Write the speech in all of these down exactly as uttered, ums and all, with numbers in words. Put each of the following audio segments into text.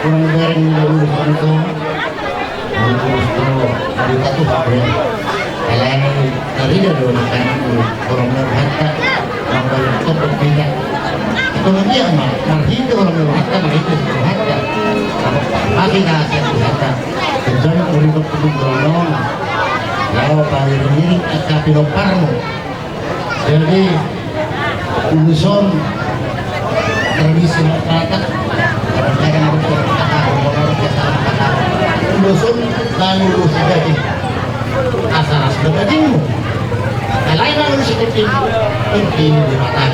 Kurang bereng dulu itu. Lurus do dari satu hal. Alai dari dia dulu kan orang berharta, orang berharta berbeda. Kemudian mah marhite orang berharta, marhite orang berharta. Masih ngasih berharta. Kecuali orang berpikir dorong. Lalu paling ini kita pilih parmu. Jadi ulos on tradisi Batak, kadang-kadang harus kita kata, harus kita kata. Ulos on baen ulos di daging. Asa ras di dagingmu. Alai baen ulos di daging. Penting di mata.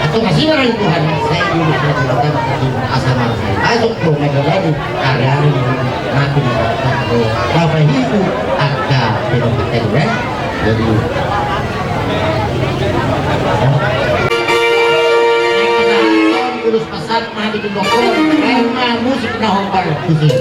Atau masih marah Tuhan, saya ulos di mata daging. Asa marah. Masuk ke rumah lagi. Ari-ari mati na. Bapak Ibu, angka pinungka, ya. Jadi, terus pasang mah di bokong, eh, mah musik na hombar, musik.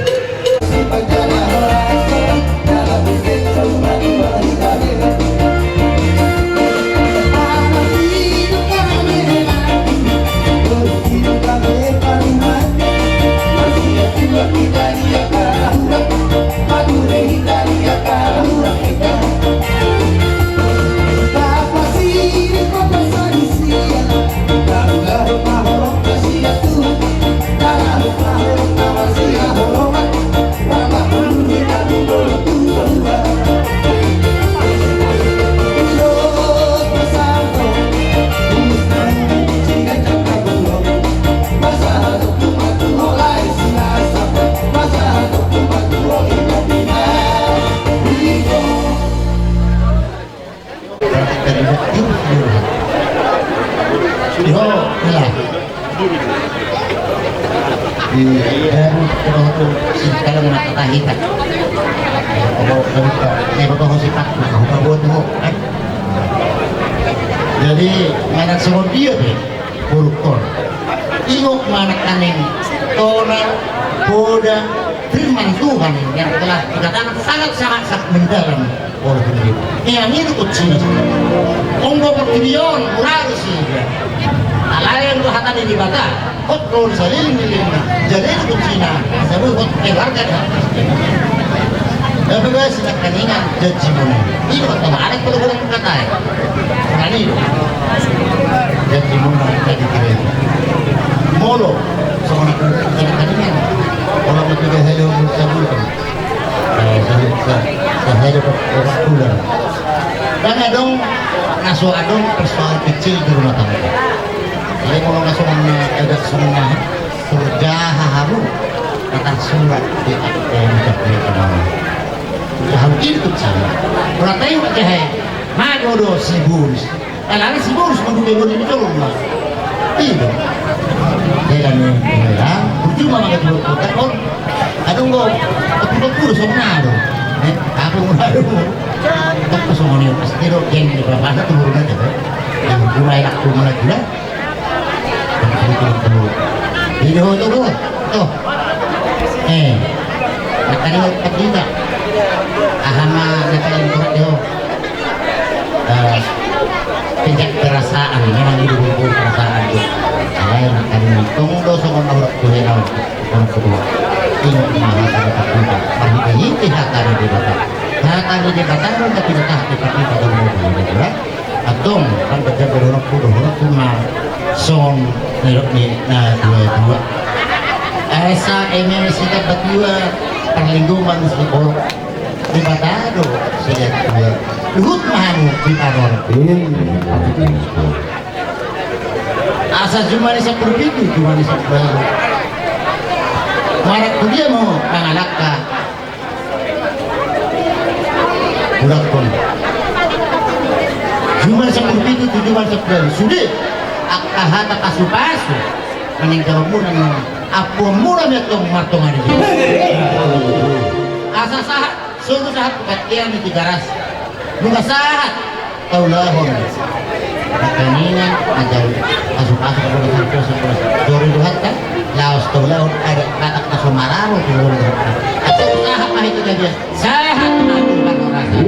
Di ho, jelas. Di baru kena tu singkalan mata tahita. Bapak, bapak, eh, bapak ho sipat, bapak buat ho, kan? Jadi, mana semua dia, be? Buruk kor. Ingot ma nangkaning tona, poda, firman Tuhan yang telah dikatakan sangat-sangat mendalam oleh pemerintah. Ia ngido kuncina. Onggo portibi on, ura do si dia. Alai anggo hata ni Debata, hot ro saliling-lilingna. Jadi kuncina, asa boi hot keluarga da. Dapat gas nangkaningan janji muna. Ido kata mana kalau orang kata ya. Nani do. Janji muna tadi kira. Molo, sama nangkaningan. Orang ketiga hello, sabulan. Sahali, sahali, sahali, sahali. Ndang adong na so adong persoalan kecil di rumah tangga. Jadi molo na songon na, ada songon na, kerja hahamu, kata surat di, eh, di, di, di, di, hal itu kecil. Orang tahu aja, hai. Mago do si Boris. Alana si Boris mandunge boni ni jolma. Ido. Jala ni, jala. Percuma maka tu kota on. Adong do, tapi kau kurus sama nado. Eh, apa mau nado? Kau kosong ni, pasti do, yang di bawah tu turun aja, eh. Yang mulai aku mulai gila. Ini ho, tuh, tuh. Tuh. Eh. Makanya empat juta. Aha ma, neta yang kurang, yo. Eh, tingkat perasaan, memang ido boi perasaan tu. Alai nangkaning tong do songon na hurang tu hena on. Songon tu dua. Ingot ma hata ni Debata. Marhite-hite hata ni Debata. Hata ni Debata, tapi hata ni Debata, Debata. Antong, kan berjaga dohononku, dohononku ma songon nidok ni na dua-dua. Asa eme sikat batua, parlinggoman si kolok. Debata do, sejak tua. Luhut ma hamu di paror. Asa jumani sampulu pitu, jumani sampulu pitu. Marangkulia ma ho, mangalangka. Ulakkon. Jumani sampulu pitu, tu jumani sampulu pitu. Sude, angka hata pasu-pasu. Maninggalmuna, ampuanmuna, miak tong martonga ni. Asa sahat. Songon sahat tu patean ni Tigaras. Nunga sahat taulahon. Nangkaningan, ajal pasu-pasu, pasu-pasu, pasu-pasu. Jori do hata, laos taulahon, adat Batak na so mararo tu jori do hata. Atau sahat ma hita gabe, sahat ma tu panorasa.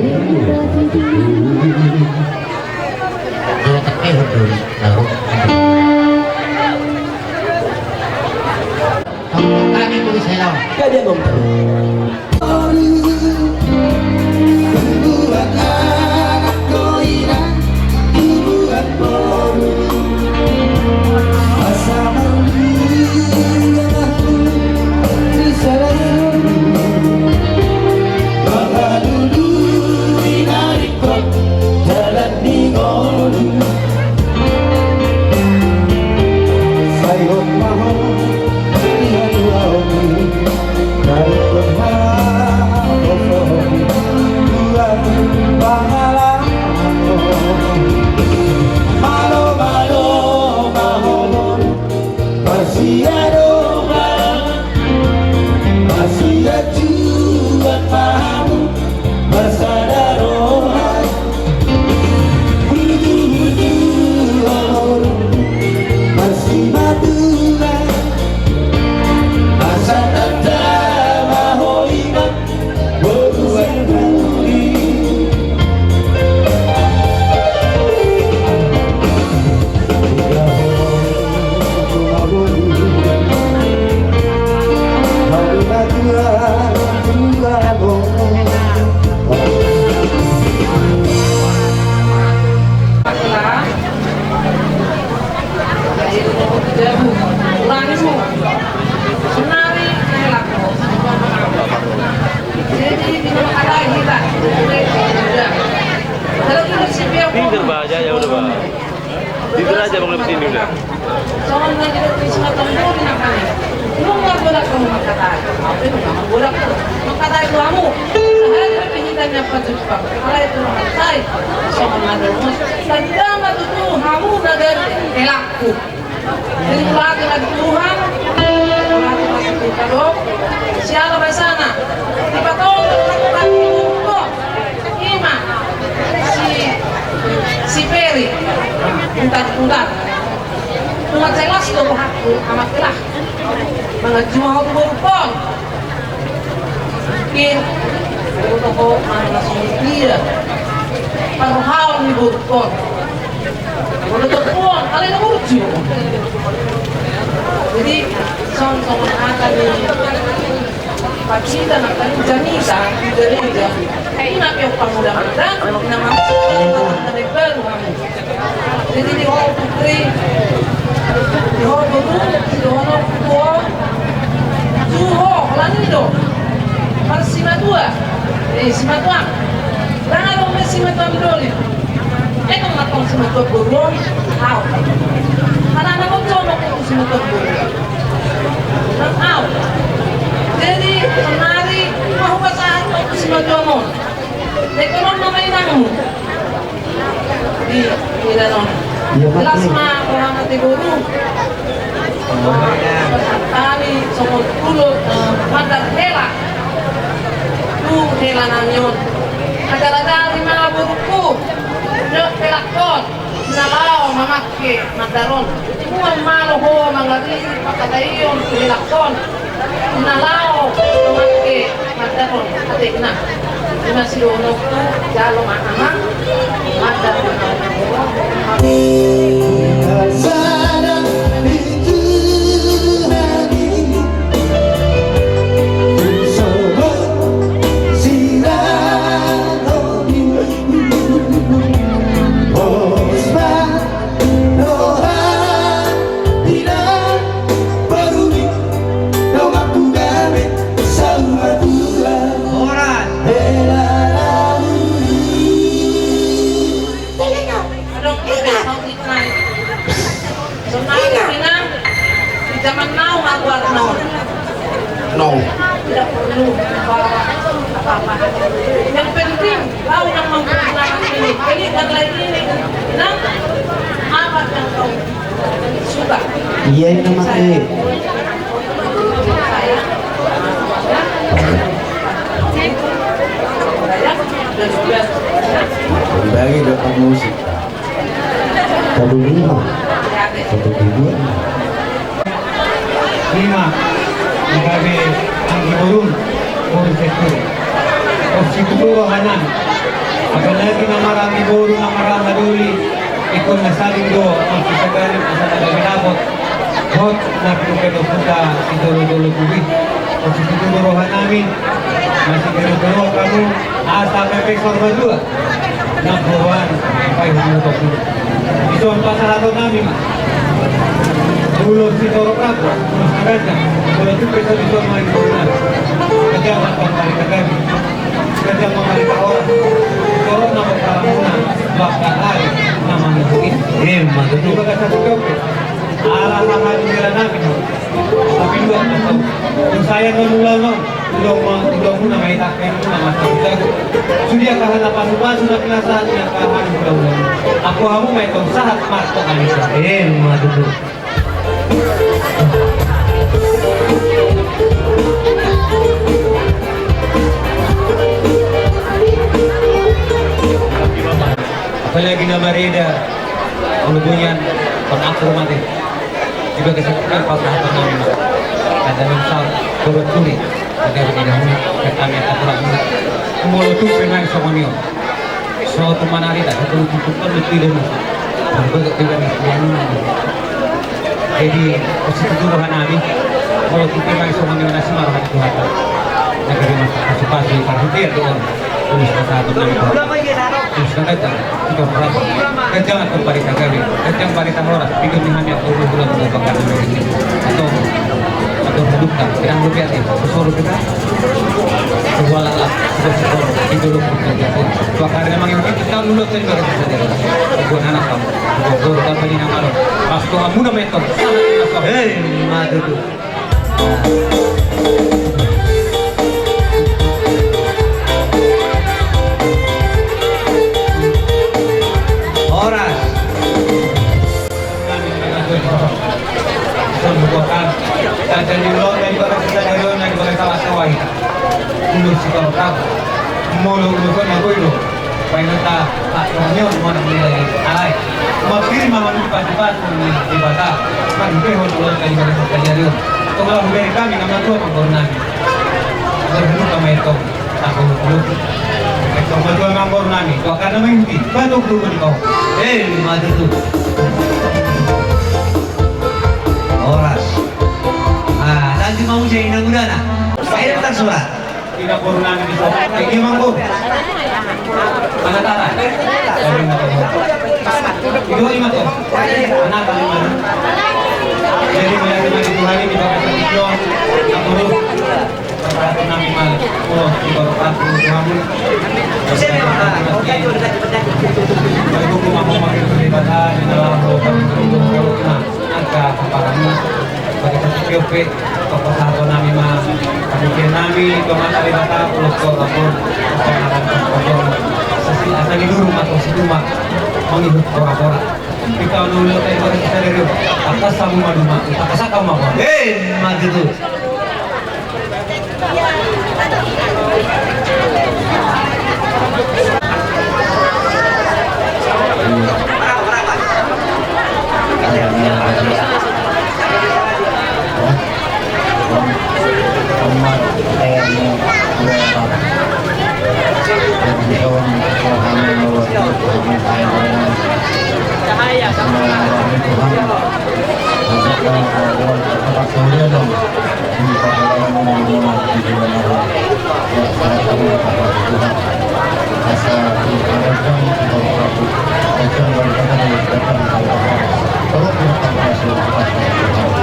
Kami beri saya. Kami beri saya. Pinter, Bah, ya, ya udah, Bah. Pinter aja, Bang, di sini udah. Songon na nidok ni si Matang Doli nangkaning. Nunga godang hamu mangkatai. Au pe nunga godang hamu mangkatai tu hamu. Sahali pe hita ni ampa Jumpang. Alai tu mangkatai. Songon na dongos. Tanda ma tutu hamu na gabe helakku. Jadi, mauliate ma di Tuhan, mauliate ma di Tuhan, dok. Siala basana, dipatongka Tuhan di Tuhan. Ima, si, si Peri, putar-putar. Nunga jelas do rohangku, amak lah. Manganju ma ho tu borungkon. Mungkin, boto ho, manang na songon dia. Parrohaon ni borungkon. Molo tompuon, alai na burju. Jadi, song-, songon hata ni Pak Cita, na paling jamita, di gereja. Ina pe pangula mata, ina masuk ke dalam tanah baru kami. Jadi, di ho putri, di ho boru, di ho tuo, tu ho, holan i do. Marsimatua, eh, simatua. Ndang adong be simatua ni doli. Emang na tong simatua boru on, au. Alana na monconok tu simatua boru. Nang au. Jadi, sonari, ma hupasahat tu simatua on. Dengke on nama inangmu. Di, di dalam. Jelas ma, rohana ti boru. Tali, songon tulo, eh, mandar hela. Tu hela nami on. Agar-agar ma borungku. Nyo, hela kon. Na laho mamangke mandar on. Mual malo ho mangarini pangkataion tu helak on. Na laho mamangke mandar on. Atik na. Ima sidohononku jalo ma amang mandar on. Sonari pe na, di zaman now ma goarna on. No. Tidak perlu membawa apa-apa. Yang penting, kau yang mempergunakan ini. Jadi, dan lain ini, na, apa yang kau suka? Iya, ini nama saya. Bagi dapat musik. Satu lima. Satu tiga. Lima. Gabe anggi borun. Borun setu. Porsi kedua kanan. Apalagi nama anggi borun, nama doli. Ingkon na saling do, maksud sagari, asa na gabe dapot. Hot, na pinungke do huta, di jolo-jolo tubi. Maksud itu do roha nami, masih kena-kena kamu, asa pepe sorba dua. Na boan, pai hulu topi. Dison pasahaton nami ma. Ulos si Torop Rabu, ulos na ganjang, ulos tu peso dison main bola. Kejam akan tarik ke kami. Kejam mamarik horas. Torop na berkalamuna, bakal ari, na mangihut. Ima tutu. Di bagasan sitopi. Ala hahadingiran nami. Tapi dua na tau. Saya non ulang non. Ulang ma, ulang muna ma ita, kain muna ma satu jago. Sudia kahana pasu-pasu na kena saat na kahana ulang-ulang. Aku hamu ma itong sahat marto kalisa. Ima tutu. Apalagi na mareda, olo bunyian, panakur mate. Di bagasan pasahaton nami ma. Kata memang sa, korban tuli. Kata begini, kami akan kurang muna. Molo tu penai songon i on. So tu manari dah, so tu tutup kan lebih dulu. Berbagai juga nih, yang ini. Jadi, positif dulu kan nami. Molo tu penai songon i on, nasi marah di Tuhan. Negeri mas, masuk pagi, karena dia doang. Terus kata aku nami. Terus kata, kita berapa? Kencang atau balik kagak? Kencang balik kan orang. Itu nih hanya turun bulan bulan bakal dulu ini. Atau, atau bukan. Yang lebih ada. Suruh kita. Walalah, sudah sekolah, itu lu kerja pun. Dua kali memang yang kita lulus dari baru saja. Bukan anak kamu. Bukan guru, bukan penyinar malu. Pas tuh kamu namanya tuh. Hei, maju tuh. Horas. Sondukokan. Tanda ni ulo, na di bagasan sadari on, na di bagasan salah sawai. Ulos si Torop Rabu. Molo ulos on na boi do. Bainonta, Pak Tonyon, mona mila alai. Mapiri ma manu pasupasu ni Debata. Manu pehon ulos na di bagasan sadari on. Tong ala huberi kami, nama tua manggoru nami. Berhenu kami tong. Aku lupa. Itu betul memang baru nami. Kau akan nama inti. Bantu dulu di kau. Eh, maju tuh. Horas. Ah, nanti mau saya inang udah nah. Saya tak surat. Tidak baru nami di sana. Ini memang baru. Mana tanah? Itu lima tuh. Anak lima. Jadi melihat dengan Tuhan ini bakal satu. Aku lu. Perhatian nami mal, oh, di baru aku, kamu. Angka paparanmu, bagi satu kiope, papasahaton nami ma, panitia nami, tomata di bata, ulos ko lapor, paparan paparan, sasi asal di dulu, atau situ ma, mangihut pora-pora. Kita dulu, kita dari, atas sama dulu, atas sama. Eh, maju tuh.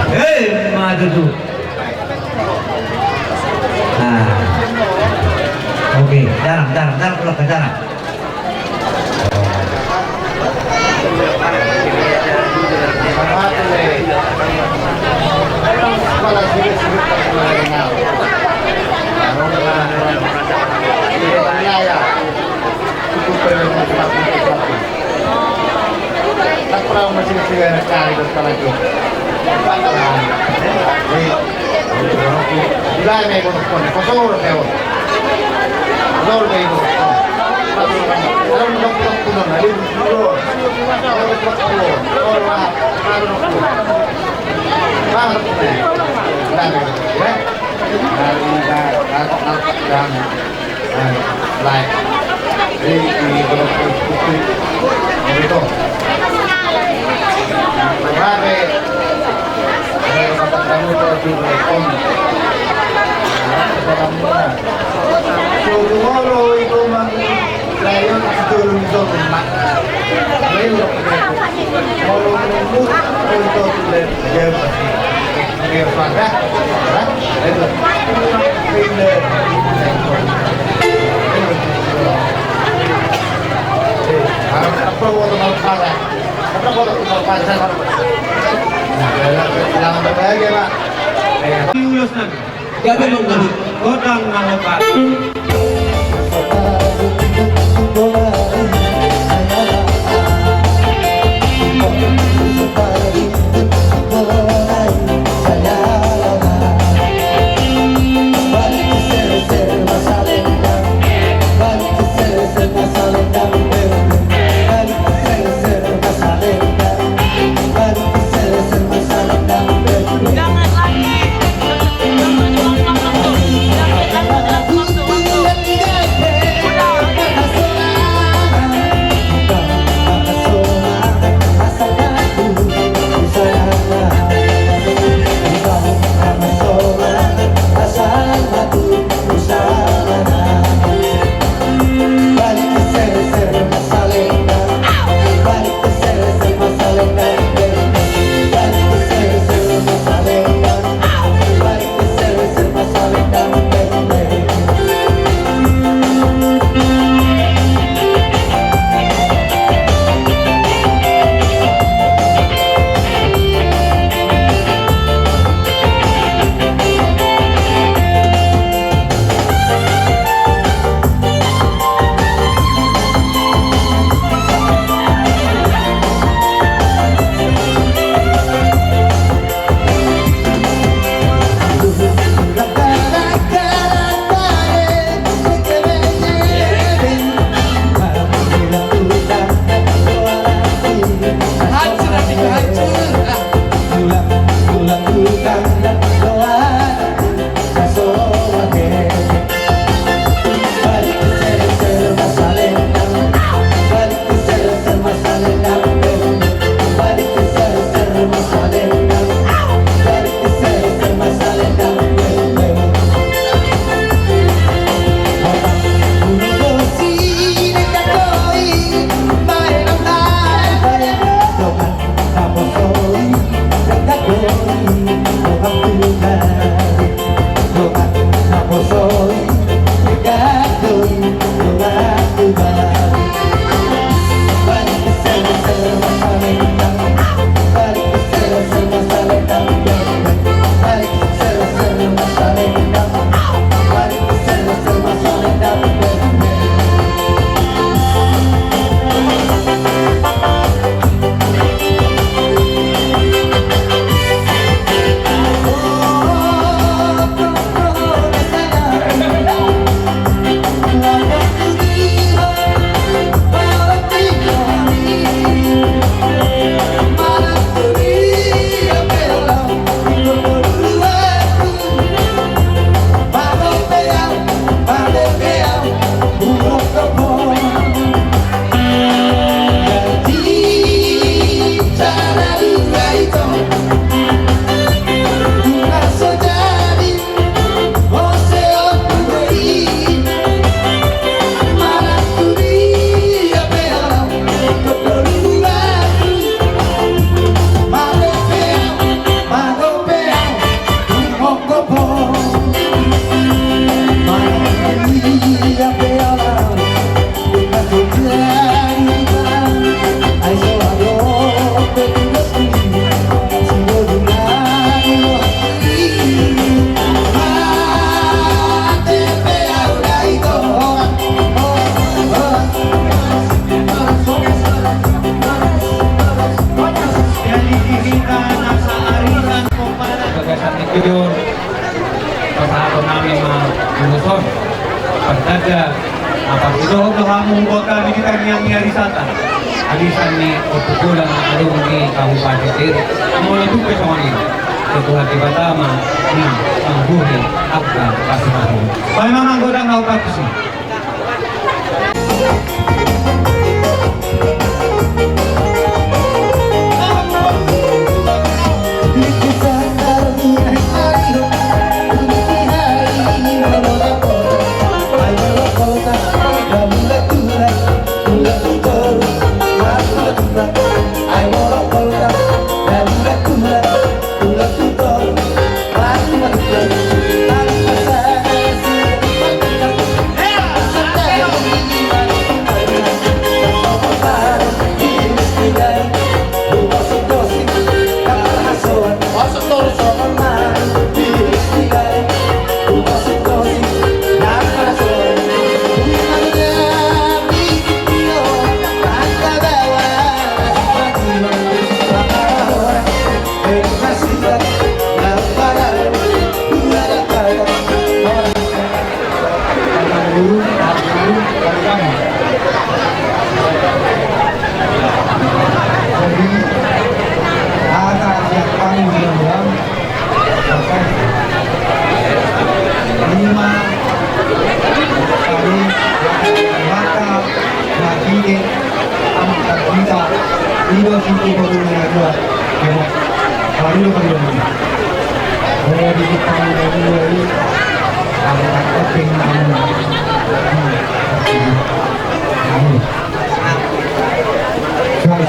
Hei, maju tuh. Nah. Oke, dalam, dalam, dalam, dalam, dalam. Like. Gabe mangolu. Godang na lopat. Jadi, di hita na saarisan, komponen bagasan ni Gideon, pasahaton nami ma ulos on. Partanda, na parsidohot do hamu huboan hami di tangiang ni ari Sata, arisan ni Ompu Bolang na adong di Kabupaten Deli. Molo tung pe songon i, Tuhan Debata ma na manggohi angka pasahaton. Paima ma godang na hupakusi.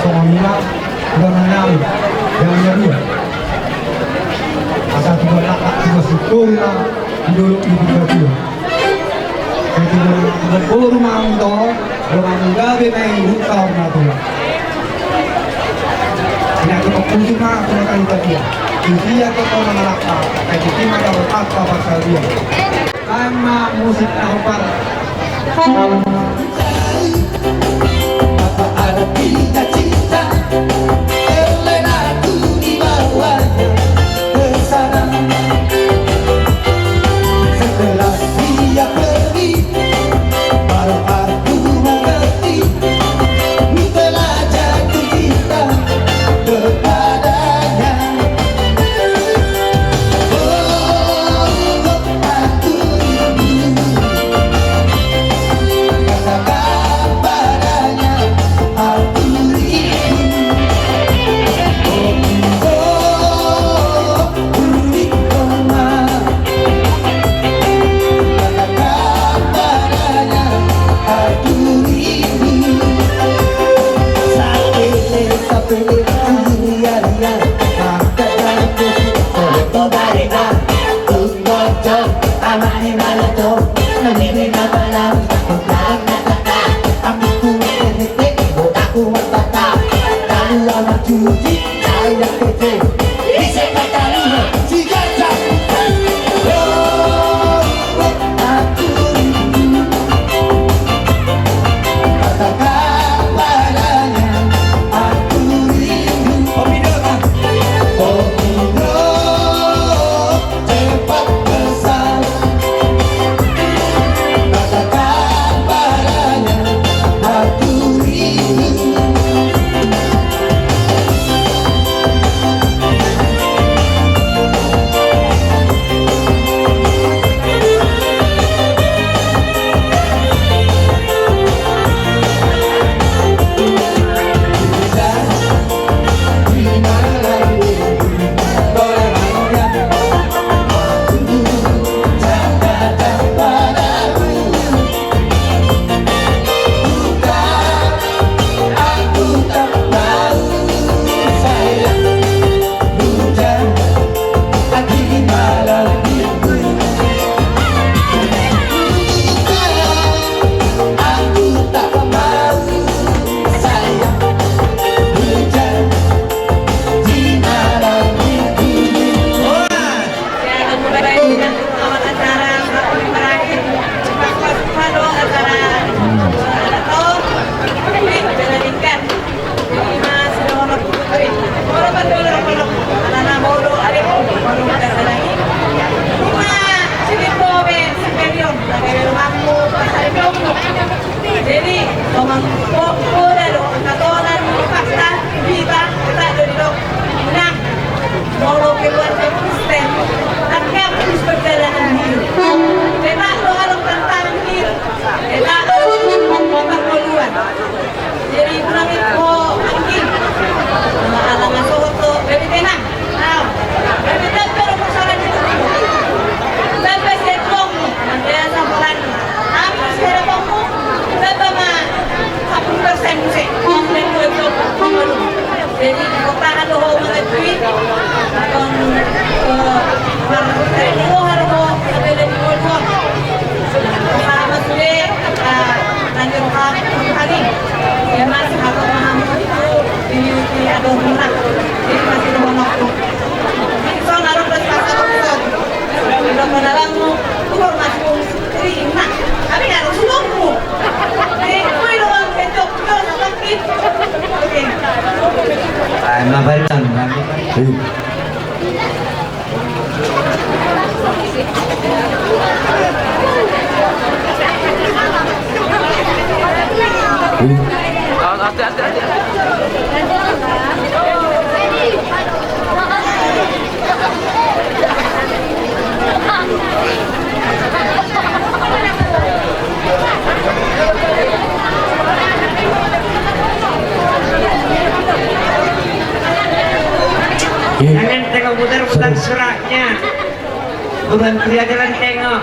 Sudah menang, jangan nyari. Asal tiga lakak, tiga syukur lah, dulu di tiga dua. Jadi, boru mangan do, boru mangan gabe nai huta orang tua. Ini aku kepuji ma, aku makan ikan dia. Isi aku kau mangalak, aku cuma dapat apa pasal dia. Sama musik apa? Apa artinya cinta? Elena tu di bawahnya. Bersama setelah dia pergi, baru aku mengerti, ku telah jatuh cinta kepadanya. Oh, aku rindu. Katakan padanya, aku rindu. Oh, oh, oh, rindu ma. Katakan padanya, aku rindu. Sapele, sapele, ria, ria. Maka dari itu, kalau tidak ada, Bocor, amane maloto, nang ini na balau, kau na tata, ambiku tete, botaku matata, kalu amat cuci, saya tete, ise kata lu, si gajah. Oh, aku rindu. Katakan padanya, aku rindu. Kopi dulu, Bang. Kopi dulu. Cepat pesan, katakan padanya, aku rindu. Ya, lagu baik dengan awal acara, lagu terakhir. Pas-pas pado acara, eh, to, eh, dilanjutkan. Jadi, Mas, sudah mau putri. Mau dapat dulu, dapat dulu. Anak-anak mau dulu, ada yang mau dulu, ada lagi. Cuma, sini, Bobe, Superior, pakai rumahmu, pas ada dong. Jadi, ngomong, po-, poda do, katoran, fakta, berita, kita do didok. Nah, molo keluarga Kristen, akan terus perjalanan hidup. Kita do adong tantangan hidup. Kita do pergumulan. Jadi, kurang itu, mungkin, anak-anak soto, jadi tenang. Au, gabe tamba do persoalan i. Tamba sian tuangmu, na biasa holan. Hami sian tuangmu, tamba ma sampulu persen muse. Jadi, bertahan do ho mangaji. Kon, eh, mar-, eh, di ho, har ho, sabela di ho, di ho. Sama sude, eh, lanjut ha-, hari. Ya, Mas, apa paham itu? Di, di, ada orang. Jadi, masih ada orang. Ingkon adong do sipasarahon. Adong do dalangmu, tuhor ma sipungsi. Ima, hami adong sipungsi. Jadi, kue doang bentuk, doang sakit. Oke. Ai, ma barisan, ma barisan. Ate, ate, ate. Jangan tengok putar-putar suratnya. Bukan pria jalan tengok.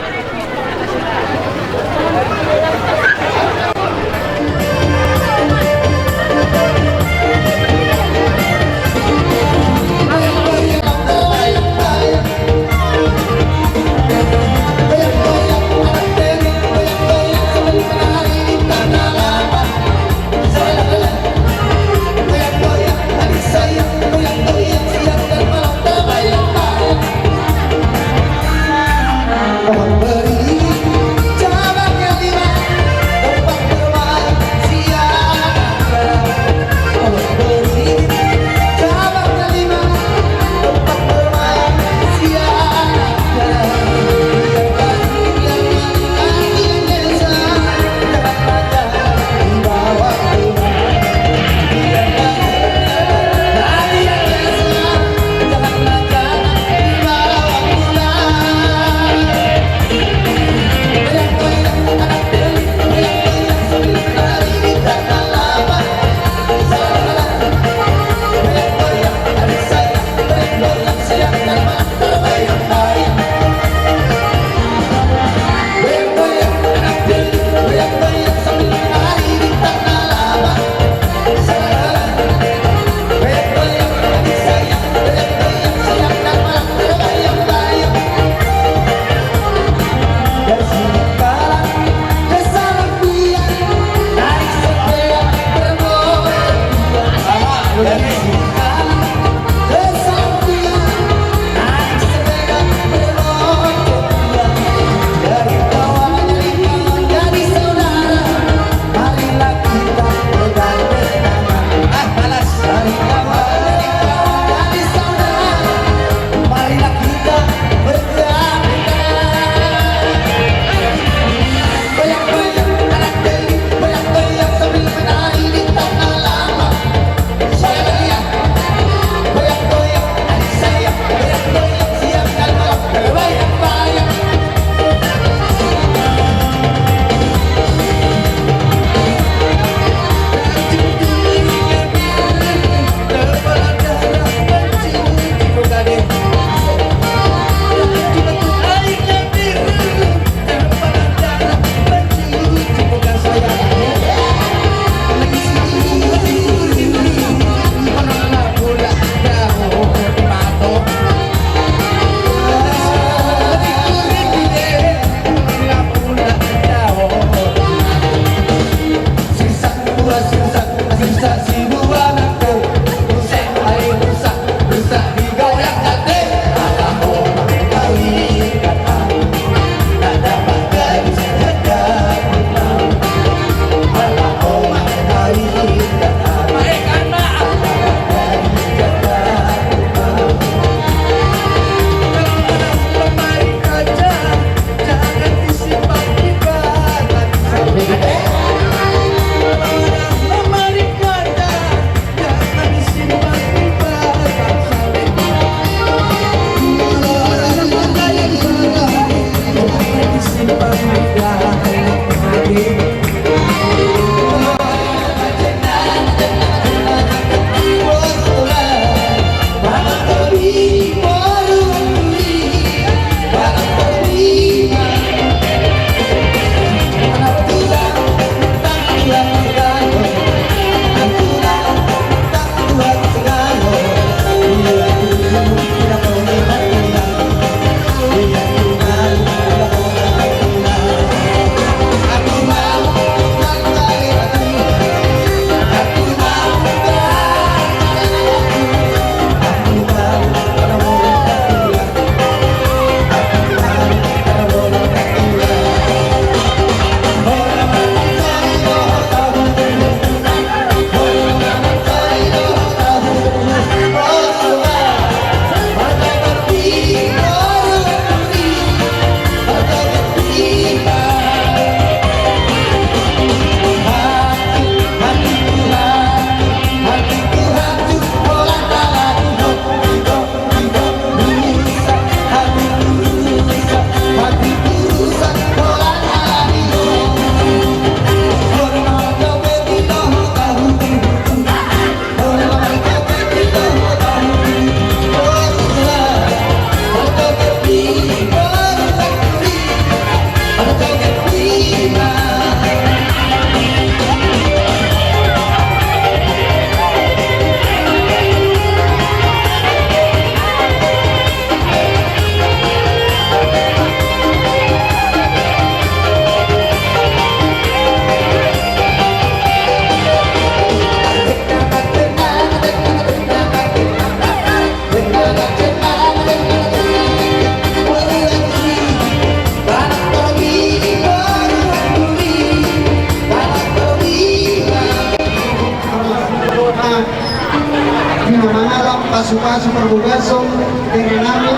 Mangalap pasupasu parbagason hera nami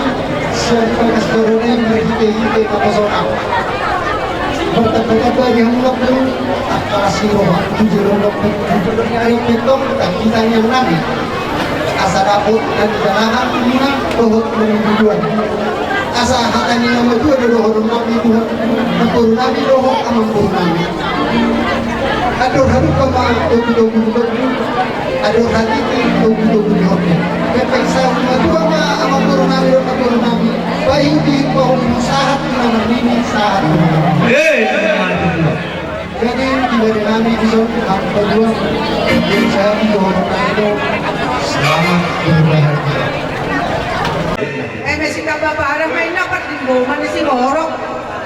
sian bagas joro nami marhitehite naposona. Martamba-tamba di hamu lombu, angka las ni roha tu jolo ni lombu, tu jolo ni ari on pe tong, tangkitangiang nami. Asa dapot na nidalahan muna dohot na nitujuan. Asa hata ni na matua do dohonon nami tu namboru nami dohot amangboru nami. Andor halumpang ma togu-togu ni lombu, andor hatiti togu-togu ni horbo. Pepeng saur matua ma amangboru nami dohot namboru nami. Paihut-ihut pahombus sahat tu na marnini sahat tu na marnono. Eh, Jadi, di bade nami dison, hamba dua, yang saya di dohot nami do, selamat berbahagia. Eme sitamba badan ma inna pardinggoman ni siborok.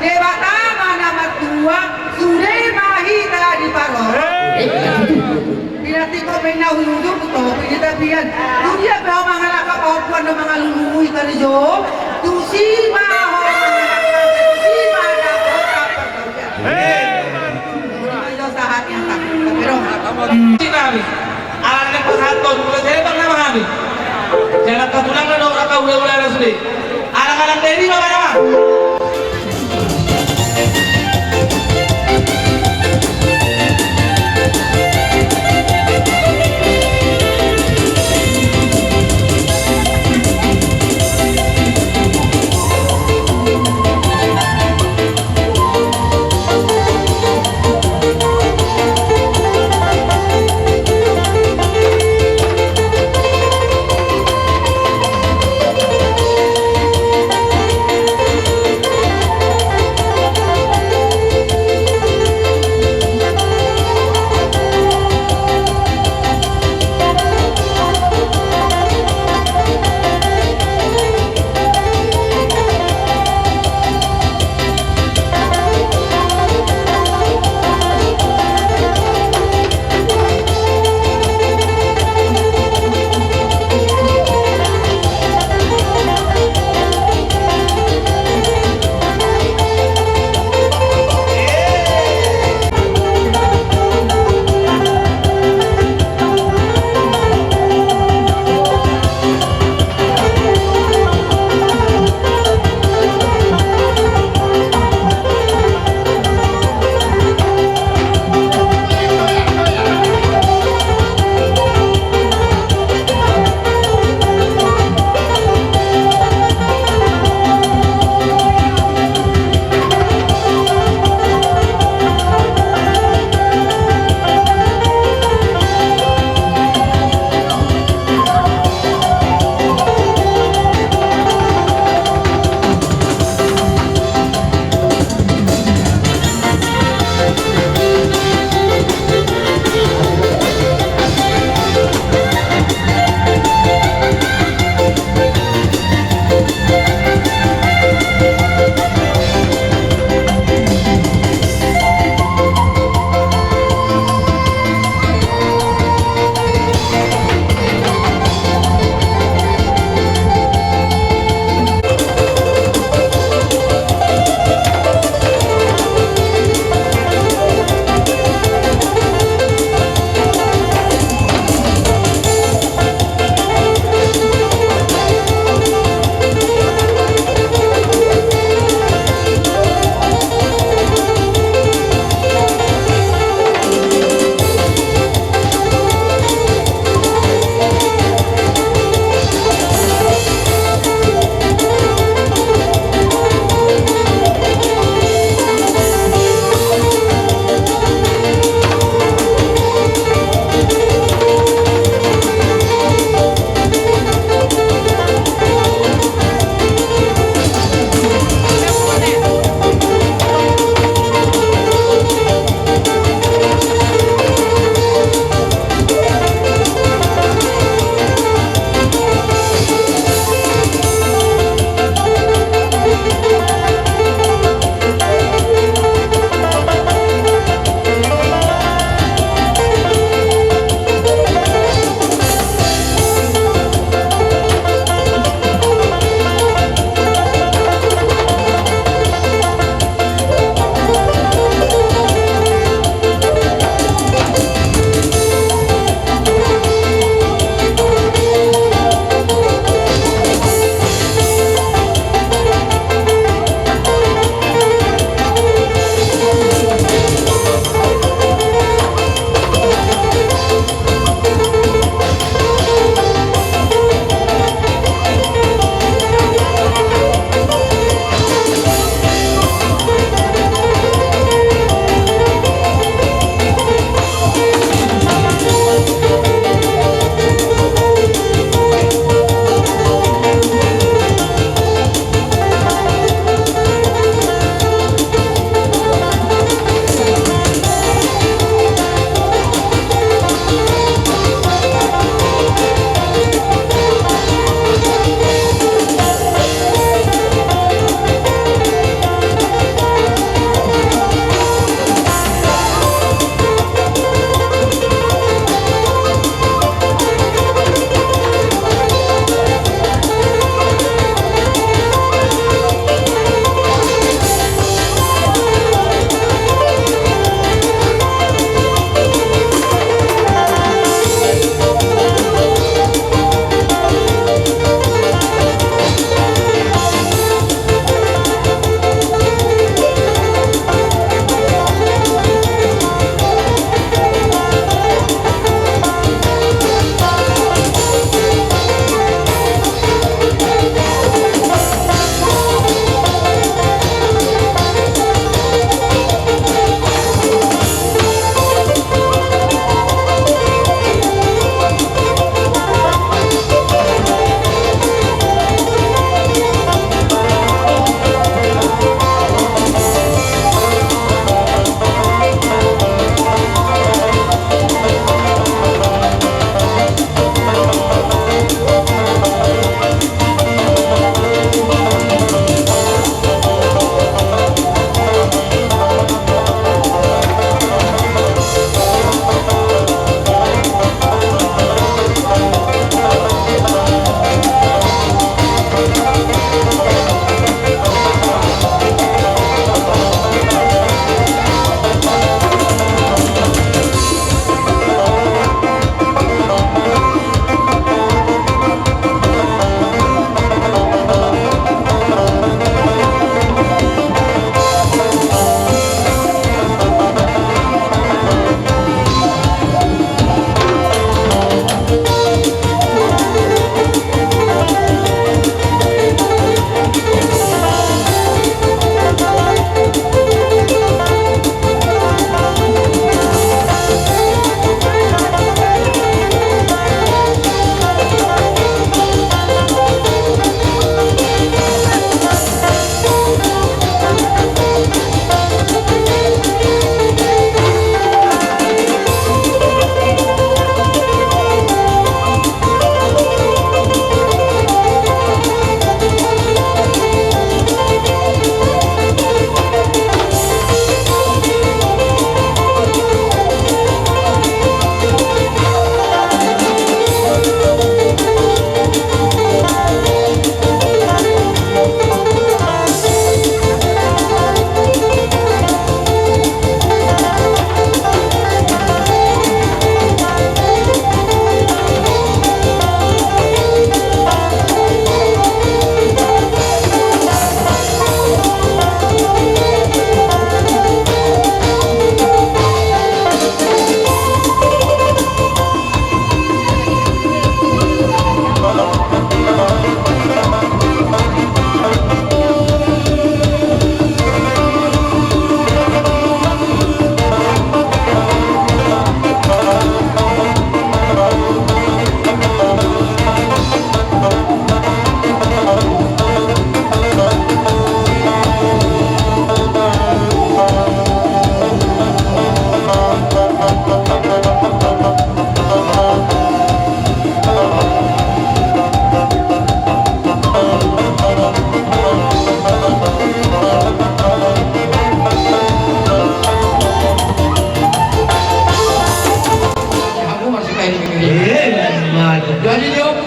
Debata ma na martua, sude ma hita diparorot. Pinantikhon ma inna hujur, topi di tapian. Tudia pe ho mangalangka, pahompuan do mangalului karejom. Tusi ma ho mangalangka, tusi ma dapot parbadia. Ayo sahat yang tak, tapi roh. Nami. Anak pasahathon, bukan saya bang nama kami. Jalan katulang na dong raka ula-ula na sude. Anak-anak dari mana nama?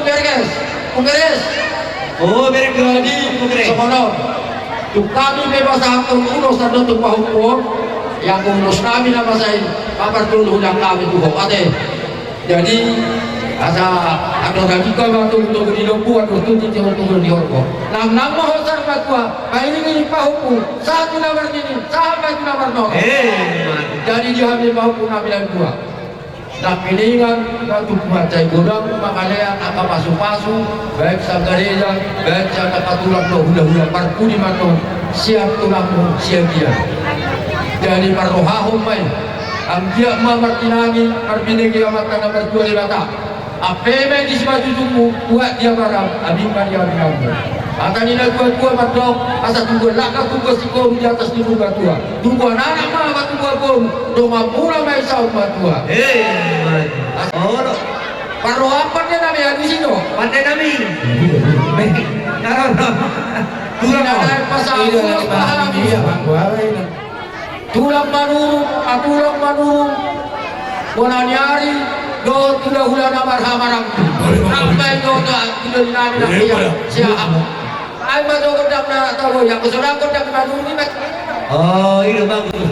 Berges, Berges. Oh, Berges. Jadi, Berges. Songon on. Tung hami pe pasahathon ulos, tanda tung pahompu on. Ia ulos nami na masa i, paparjolo hami tu ho ate. Jadi, asa andor hami ma tu, tu di lombu, andor tu di, tu di horbo. Nang, nang ma ho saur matua, pairing-iring pahompu, sahat tu na marnini, sahat ma tu na marnono. Eh, jadi di hami pahompu nami na dua. Nangkiningan, na tung mansai godang, mangalean angka pasu-pasu, baik sian gareja, baik sian angka tulang dohot hula-hula, parpudi ma antong sian tulangmu, sian dia. Jadi parrohahon ma i, anggiat ma martinangi, marbinege amanta na martua Debata. Ampe ma i disi ma jujungmu, buat dia barang, abing ma dia abinganmu. Hata ni na tua-tua mandok, asa tubuan langka tubuan sikoru di atas ni purbatua. Tubuan anak ma, ma tubuan boru, donganmuna ma i saur matua. Eh, ma i. Asa, oh, no. Parrohahon pande nami adusi do. Pande nami. Tulang, tulang, tulang. Tulang Manurung, Bonaniari, dohot hula-hula na marhahamaranggi. Rambai dohot hula-hula na siap. Ai ma dohot gondang na tabo, ia songon gondang Manurung i ma. Oh, i do bagus.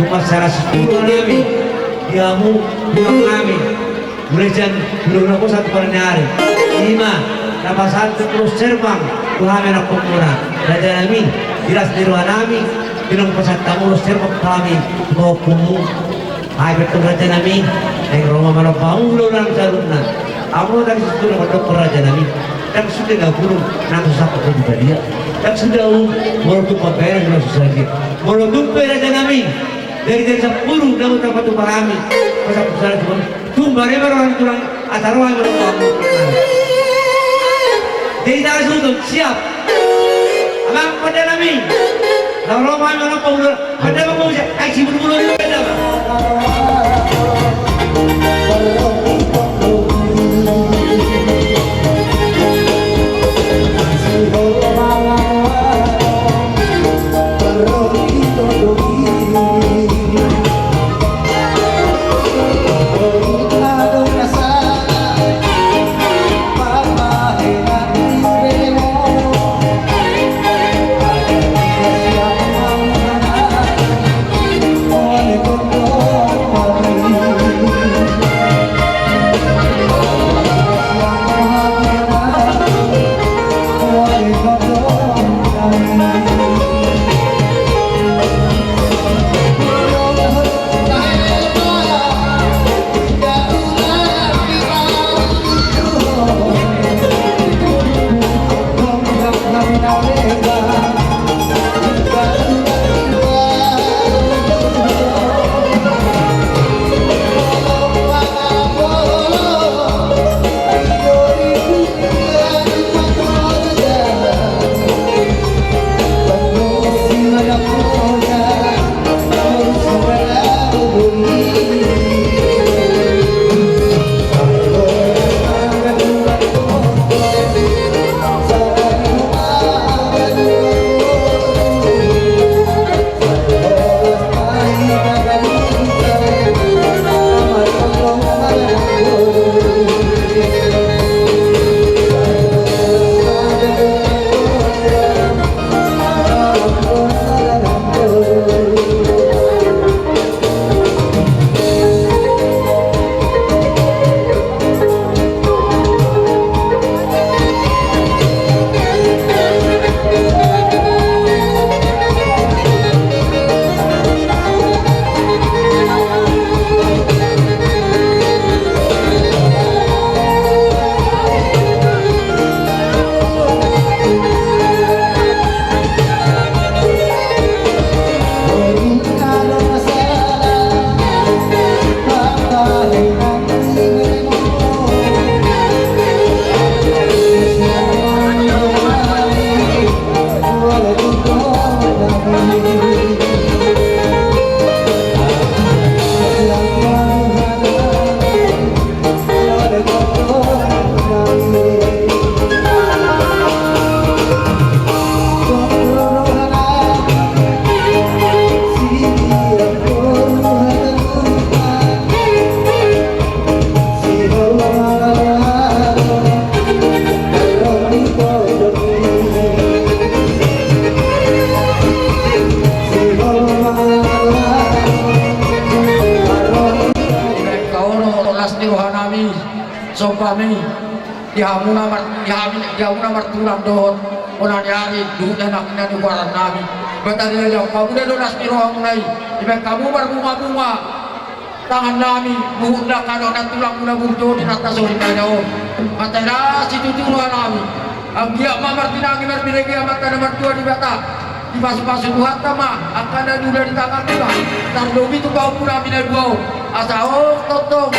Marsarasituru nami di hamu, di hamu nami. Mulai sian mulai na posan tu padan ni ari, ima na pasahat tu serbang tu hami anakkon muna. Raja nami, di las ni roha nami, di na pasahat hamu serbang tu hami tu pahompu. Ai betul raja nami, naeng ro ma manompahon ulaon saluhutna. Hamu tadi sudah mandok raja nami. Ndang sude na bulung, nang so sangkap na di badia. Ndang sude au, molo tung pambahenan na so sadia. Molo tung pe raja nami, dari, dari sampulu na hutapatupa hami. Pasampulu sada cuma tung bare ma roha ni tulang, asa ro hami manompahon. Jadi tahan suhut on, siap. Amang pande nami, laho ro ma hami manompahon. Ada apa kau cak? Ai si bulu-bulu ni ada apa? Las ni roha nami, somba nami. Di hamuna mar-, di hami, di hamuna martulang dohot ona ni ari, dohot anak na di goaran nami. Batari aja, hamu do las ni rohamuna i, dibaen hamu marbunga-bunga tangan nami, dohot na kado na tulang muna burjo di nata sori pada on. Mata ira situtu roha nami. Anggiat ma martinangi marbinege amanta na martua Debata. Dipasu-pasu Tuhanta ma angka na niula di tangan muna, tarlobi tu pahompu nami na dua on. Asa hohom tongtong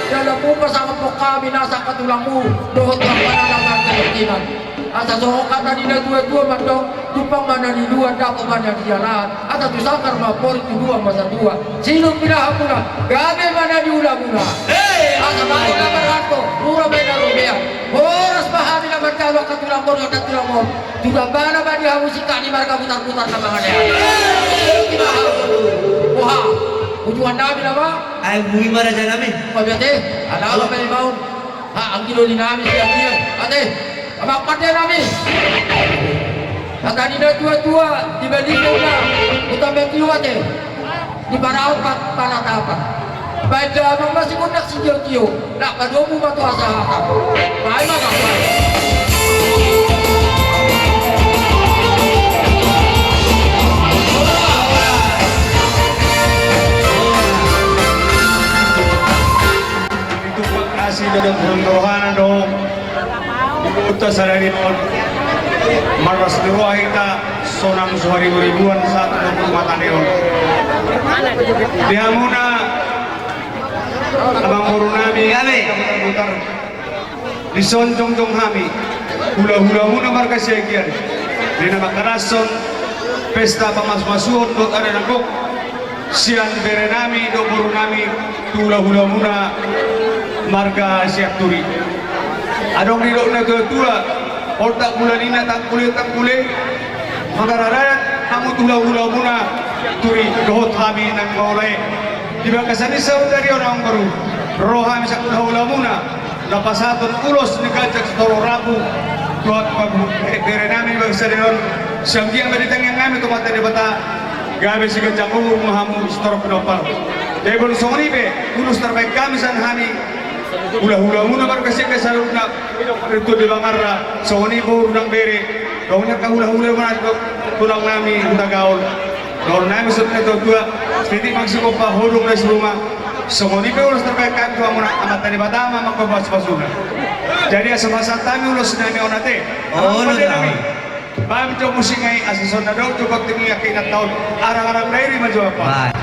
dalan muna pasangaphon hami nasa angka tulangmu dohot angka na laho martinangan. Asa songon hata ni na tua-tua mandok, tumpang ma na niluan, dapot ma na nijalahan. Asa tu sanggar ma amporik, tu duang ma satua. Sinur pinahan muna, gabe ma na niula muna. Asa bahen na marhalto, mura bahen na robean. Horas ma hami na manjalo angka tulang on, angka tulang on. Tu dambana ma di hamu singkat ni marga Butar-butar na mangalean. Boha, ujuan nami nama? Ai bui ma raja nami. Pabiate, ala ala ma imaun. Ha, anggi do di nami sian dia. Ate, amang pande nami. Hata ni na tua-tua, di balik dia. Utang beti ate. Di parau pa-, panatapan. Baen damang ma sigundang sitiotio, ndang padomu ma tu hasahatan. Baen ma, baen. Ditumpak asi dohot rohana do. Di huta sadari on, marlas ni roha hita sonang so hariburiburan sahat tu hami mata ni on. Di hamuna amangboru nami, di son jongjong hami, hulahulamuna marga Siagian, di na mangkalashon pesta pamasumasuon dohot ari na gok sian bere nami dohot boru nami tu hulahulamuna marga Sianturi. Adong didok natuatua, holtak bulan ina tangkule tangkule, mangararadat hamu tu hulahulamuna Turi dohot hami nang maola i. Di bagasan i saudari on amangboru, ro hami sian hulahulamuna na pasahathon ulos ni ganjang sitorop rambu tu hami, eh, bere nami di bagasan i on. Sai anggiat ma ditangiang hami tu Amanta Debata, gabe siganjang umur ma hamu sitorop pinompar. Jadi molo songon i pe ulos tarbahen hami sian hami hulahulamuna marga Siagian saluhutna, rintu di bangarra, songon i boru nang bere, songon i angka hulahulamuna tulang nami Hutagaol. Dohonon nami songon i natuatua, sititi ma sigompa, hodong ma siruma. Songon i pe ulos tarbahen hami tu hamuna, Amanta Debata ma manggohi pasupasuna. Jadi asa pasahat hami ulos nami on ate. Olo, nami. Baen jo musik nai asa songon na dao jo gonting i angka inanta on. Arangarang Dairi ma jo ampa. Baen.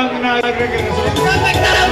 Tara